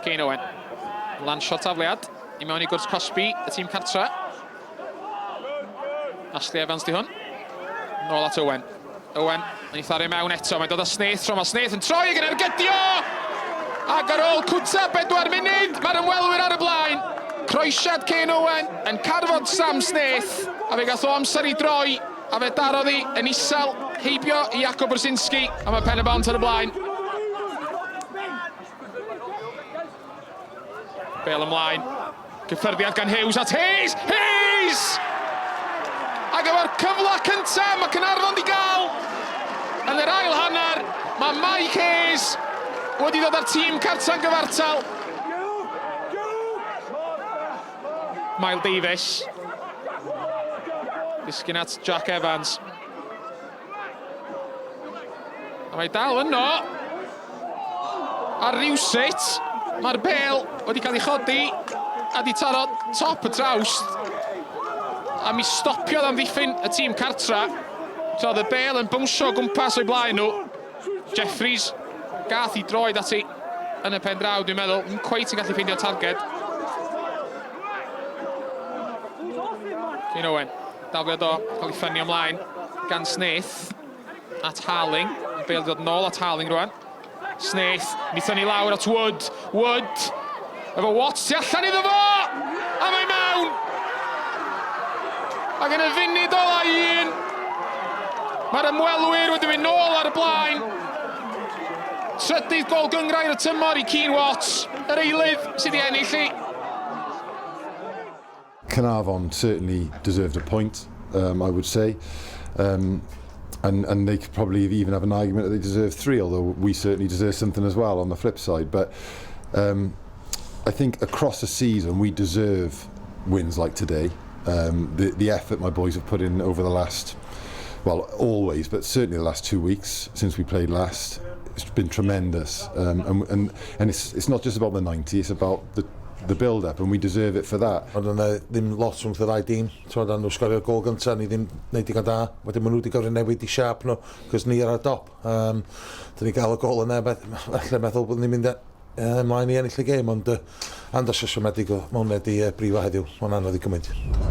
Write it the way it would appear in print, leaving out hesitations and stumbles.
Kane Owen. Lansio tafliad i mewn i gwrs Cosby, y tîm cartra. Ashley Evans di hwn. Nôl at Owen. Owen yn ei tharu mewn eto. Mae'n dod â Snaith tro. Mae Snaith yn troi ag yn ergydio! Ac ar ôl cwta bedwar munud, mae'r ymwelwyr ar y blaen. Croesiad Kane Owen yn carfod Sam Snaith. A fe gath o amser i droi, a fe darodd hi yn isel heibio i Jakob Brzezinski. A mae Pen-y-bont ar y blaen. Bale ymlaen. Cyffyrddiad gan Hughes at Hayes! Hayes! Ac efo'r cyfle cyntaf mae Caernarfon di gael yn yr ail hanner, mae Mike Hayes wedi dod â'r tîm cartra'n gyfartal. Mile Davies. Disgyn at Jack Evans. A mae dal yno. A rywsut, mae'r bel wedi cael ei chodi a di taro top y trawst. A mi stopiodd amddiffyn y tîm cartra. Trodd y bel yn bwnsio o gwmpas o'i blaen nhw. Jeffries gath i droed ati yn y pen draw, dwi'n meddwl. Ddim cweit yn gallu ffeindio targed. Kane Owen. Dafliad o, cael ei ffynnu ymlaen gan Snaith at Harling. Bale dod nôl at Harling rwan. Snaith, mi thynnu lawr at Wood. Wood, efo Watts tu allan iddo fo! A mae mewn! Ac yn y funud ola un, mae'r ymwelwyr wedi mynd nôl ar y blaen. Trydydd gol gyngrair y tymor i Keane Watts, yr eilydd sydd wedi ennill hi. Caernarfon certainly deserved a point, um, I would say. Um, and, and they could probably even have an argument that they deserve three, although we certainly deserve something as well on the flip side. But um, I think across the season we deserve wins like today. Um, the, the effort my boys have put in over the last, well, always, but certainly the last two weeks since we played last, it's been tremendous. Um, and and, and it's, it's not just about the 90, it's about the the build-up and we deserve it for that. Ond yna ddim lot rhwng y ddau dîm. T'mod, a nhw sgorio gol gynta, ni ddim wneud digon da. Wedyn maen nhw wedi gorfod newid i siâp nhw, cos ni ar y dop. Um, dyn ni gael y gol yna, falle meddwl bod ni'n mynd ymlaen i ennill y gêm, ond uh, andros o siomedig o, mae hwnna di uh, brifo heddiw, mae'n anodd i gymaint.